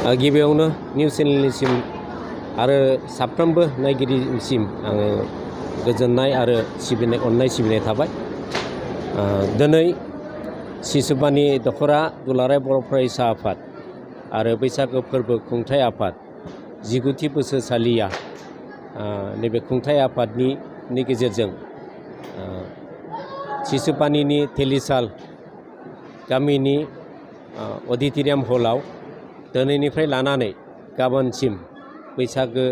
गिबियावनो निउस चेनेलनिसिम आरो साफ्रोमबो नायगिरिसिम आङो गोजोननाय आरो अननाय सिबिनाय थाबाय। दिनै सिसुपानि दख'रा दुलाराय बर' फरायसा आफाद आरो बैसागो फोरबो खुंथाय आफाद 19थि बोसोरसालिया नैबे खुंथाय आफादनि गेजेरजों सिसुपानिनि तेलिसाल गामिनि अडिट'रियाम हलाव दिनैनिफ्राय लानानै गाबोनसिम बैसागो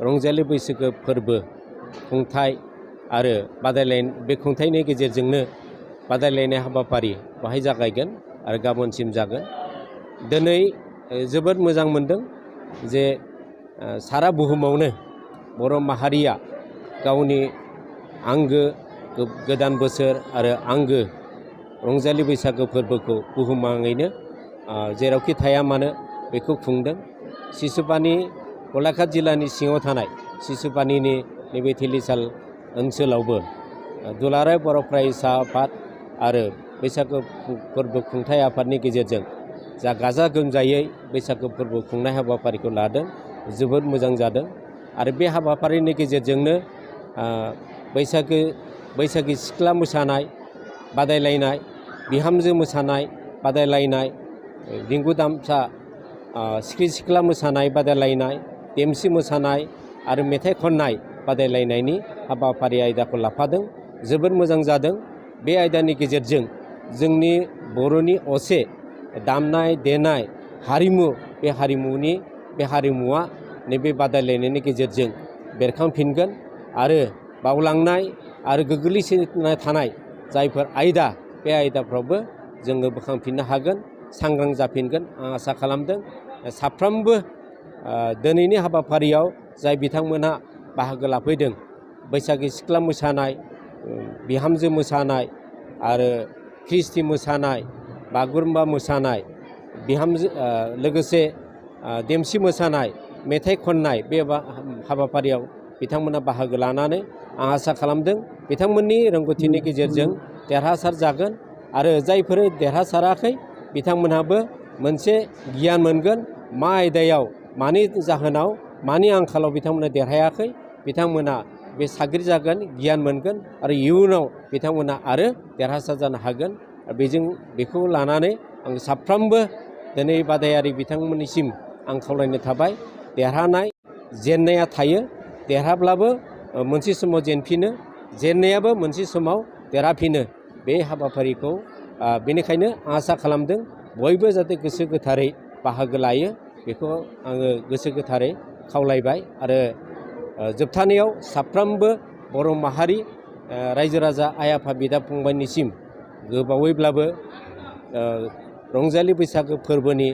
रंजालि बैसागो फोरबो खुंथाय आरो बे खुंथायनि गेजेरजोंनो बादायलायनाय हाबाफारि बाहाय जागायगोन आरो गाबोनसिम जागोन। दिनै जोबोद मोजां मोनदों जे सारा बुहुमावनो बर' माहारिया गावनि आंगो गोदान बोसोर आरो आंगो रंजालि बैसागो फोरबोखौ बुहुमाङैनो जेरावखि थाया मानो बेखौ खुंदों। सिसुपानि गलाघाट जिल्लानि सिङाव थानाय सिसुपानिनि नैबे तेलिसाल ओनसोलावबो दुलाराय बर' फरायसा आफाद आरो बैसागो फोरबो खुंथाय आफादनि गेजेरजों जा गाजा गोमजायै बैसागो फोरबो खुंनाय हाबाफारिखौ लादों, जोबोद मोजां जादों। आरो बे हाबाफारिनि गेजेरजोंनो बैसागि सिख्ला मोसानाय बादायलायनाय, बिहामजो मोसानाय बादायलायनाय, रिंगु दामसा सिख्रि सिख्ला मोसानाय बादायलायनाय, देमसि मोसानाय आरो मेथाइ खननाय बादायलायनायनि हाबाफारि आयदाखौ लाफादों। जोबोद मोजां जादों। बे आयदानि गेजेरजों जोंनि बर'नि असे दामनाय देनाय हारिमु, बे हारिमुवा नैबे बादायलायनायनि गेजेरजों बेरखांफिनगोन आरो बावलांनाय आरो गोग्लैसोना थानाय जायफोर आयदा, बे आयदाफ्रावबो जोङो बोखांफिननो हागोन, सांग्रां जाफिनगोन आं आसा खालामदों। साफ्रोमबो दिनैनि हाबाफारियाव जाय बिथांमोनहा बाहागो लाफैदों, बैसागि सिख्ला मोसानाय, बिहामजो मोसानाय आरो ख्रिस्टि मोसानाय, बागुरुम्बा मोसानाय, लोगोसे देमसि मोसानाय, मेथाइ खननाय, बे हाबाफारियाव बिथांमोना बाहागो लानानै आं आसा खालामदों बिथांमोननि रोंगौथिनि गेजेरजों देरहासार जागोन आरो जायफोर देरहासाराखै बिथांमोनहाबो मोनसे गियान मोनगोन मा आयदायाव, मानि जाहोनाव, मानि आंखालाव बिथांमोना देरहायाखै, बिथांमोना बे साग्रिद जागोन, गियान मोनगोन आरो इयुनाव बिथांमोना आरो देरहासार जानो हागोन। बेखौ लानानै आं साफ्रोमबो दिनै बादायारि बिथांमोननिसिम आं खावलायनो थाबाय। देरहानाय जेननाया थायो, देरहाब्लाबो मोनसे समाव जेनफिनो, जेननायाबो मोनसे समाव देरहाफिनो। बे हाबाफारिखौ बेनिखायनो आं आसा खालामदों बयबो जाहाथे गोसो गोथारै बाहागो लायो, बेखौ आङो गोसो गोथारै खावलायबाय। आरो जोबथानायाव साफ्रोमबो बर' माहारि रायजो राजा आइ आफा बिदा फंबायनिसिम गोबावैब्लाबो रंजालि बैसागो फोरबोनि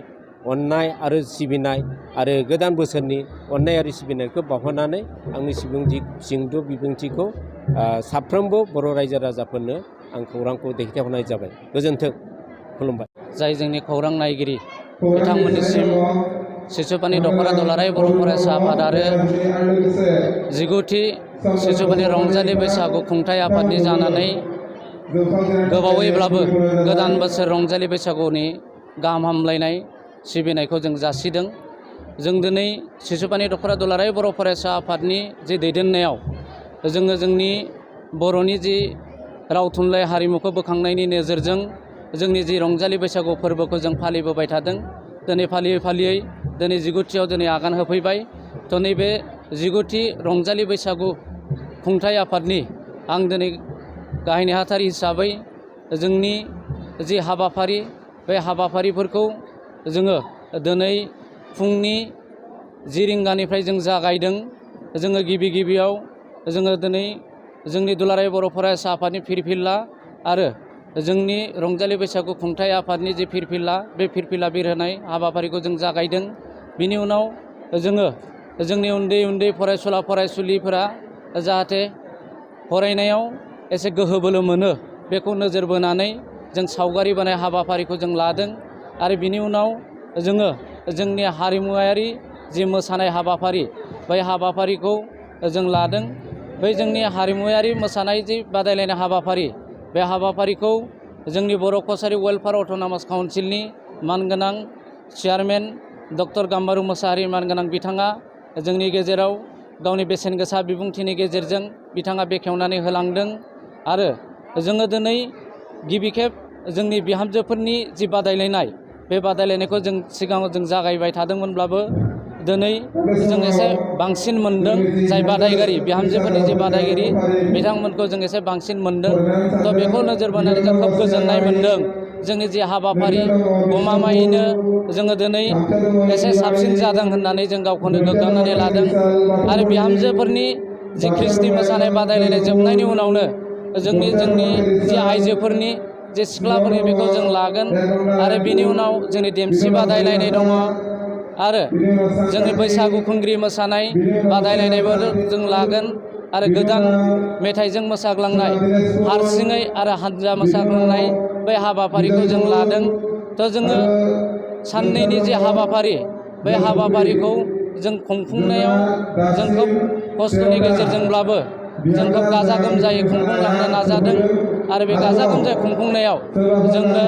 अननाय आरो सिबिनाय आरो गोदान बोसोरनि अननाय आरो सिबिनायखौ बावहरनानै आंनि सुंद' बिबुंथिखौ साफ्रोमबो बर' रायजो राजाफोरनो आं खौरांखौ दैथायहरनाय जाबाय। गोजोन्थों, खुलुमबाय। जाय जोंनि खौरां नायगिरि बिथांमोननिसिम सिसुपानि दख'रा दुलाराय बर' फरायसा आफाद आरो 19थि सिसुपानि रंजालि बैसागु खुंथाय आफादनि जानानै गोबावैब्लाबो गोदान बोसोर रंजालि बैसागुनि गाहाम हामलायनाय सिबिनायखौ जों जासिदों। जों दिनै सिसुपानि दख'रा दुलाराय बर' फरायसा आफादनि जि दैदेननायाव जोङो जोंनि बर'नि जि राव थुनलाइ हारिमुखौ बोखांनायनि नोजोरजों जोंनि जि रंजालि बैसागु फोरबोखौ जों फालिबोबाय थादों। दिनै फालियै फालियै दिनै 19थियाव दिनै आगान होफैबाय। थ' नैबे 19थि रंजालि बैसागु खुंथाय आफादनि आं दिनै गाहाय नेहाथारि हिसाबै जोंनि जि हाबाफारि, बे हाबाफारिफोरखौ जोङो दिनै फुंनि 10 रिंगानिफ्राय जों जागायदों। जोङो गिबियाव जोङो दिनै जोंनि दुलाराय बर' फरायसा आफादनि फिरफिला आरो जोंनि रंजालि बैसागु खुंथाय आफादनि जि फिरफिला, बे फिरफिला बिरहोनाय हाबाफारिखौ जों जागायदों। बिनि उनाव जोङो जोंनि उन्दै फरायसुला फरायसुलिफोरा जाहाथे फरायनायाव एसे गोहो बोलो मोनो, बेखौ नोजोर बोनानै जों सावगारि बोनाय हाबाफारिखौ जों लादों। आरो बिनि उनाव जोङो जोंनि हारिमुआरि जि मोसानाय हाबाफारि, बै हाबाफारिखौ जों लादों। बै जोंनि हारिमुआरि मोसानाय जि बादायलायनाय हाबाफारि, बे हाबाफारिखौ जोंनि बर' कसारि वेलफेयार अट'नमास काउन्सिलनि मानगोनां चेयारमेन डक्टर गाम्बारु मोसाहारि मानगोनां बिथाङा जोंनि गेजेराव गावनि बेसेन गोसा बिबुंथिनि गेजेरजों बिथाङा बेखेवनानै होलांदों आरो जोङो दिनै गिबि खेब जोंनि बिहामजोफोरनि जि बादायलायनाय बे बादायलायनायखौ जों सिगाङाव जों जागायबाय थादोंमोनब्लाबो दिनै जों एसे बांसिन मोनदों जाय बादायगिरि बिहामजोफोरनि जि बादायगिरि बिथांमोनखौ जों एसे बांसिन मोनदों थ' बेखौ नोजोर बोनानै जों खोब गोजोननाय मोनदों जोंनि जि हाबाफारि गमामायैनो जोङो दिनै एसे साबसिन जादों होननानै जों गावखौनो गोग्गानानै लादों आरो बिहामजोफोरनि जि ख्रिस्टि मोसानाय बादायलायनाय जोबनायनि उनावनो जोंनि जि आइजोफोरनि जे सिख्लाफोरनि बेखौ जों लागोन आरो बिनि उनाव जोंनि देमसि बादायलायनाय दङ आरो जोंनि बैसागु खुंग्रि मोसानाय बादायलायनायबो जों लागोन आरो गोदान मेथाइजों मोसाग्लांनाय हारसिङै आरो हानजा मोसाग्लांनाय बै हाबाफारिखौ जों लादों थ' जोङो साननैनि जे हाबाफारि बै हाबाफारिखौ जों खुंफुंनायाव जों खोब खस्थ'नि गेजेरजोंब्लाबो जों खोब गाजा गोमजायै खुंफुंलांनो नाजादों आरो बे गाजा गोमजायै खुंफुंनायाव जोंनो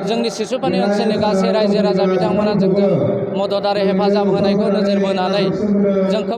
जोंनि सिसुपानि ओनसोलनि गासै रायजो राजा बिथांमोना जोंजों मदद आरो हेफाजाब होनायखौ नोजोर बोनानै जों खोब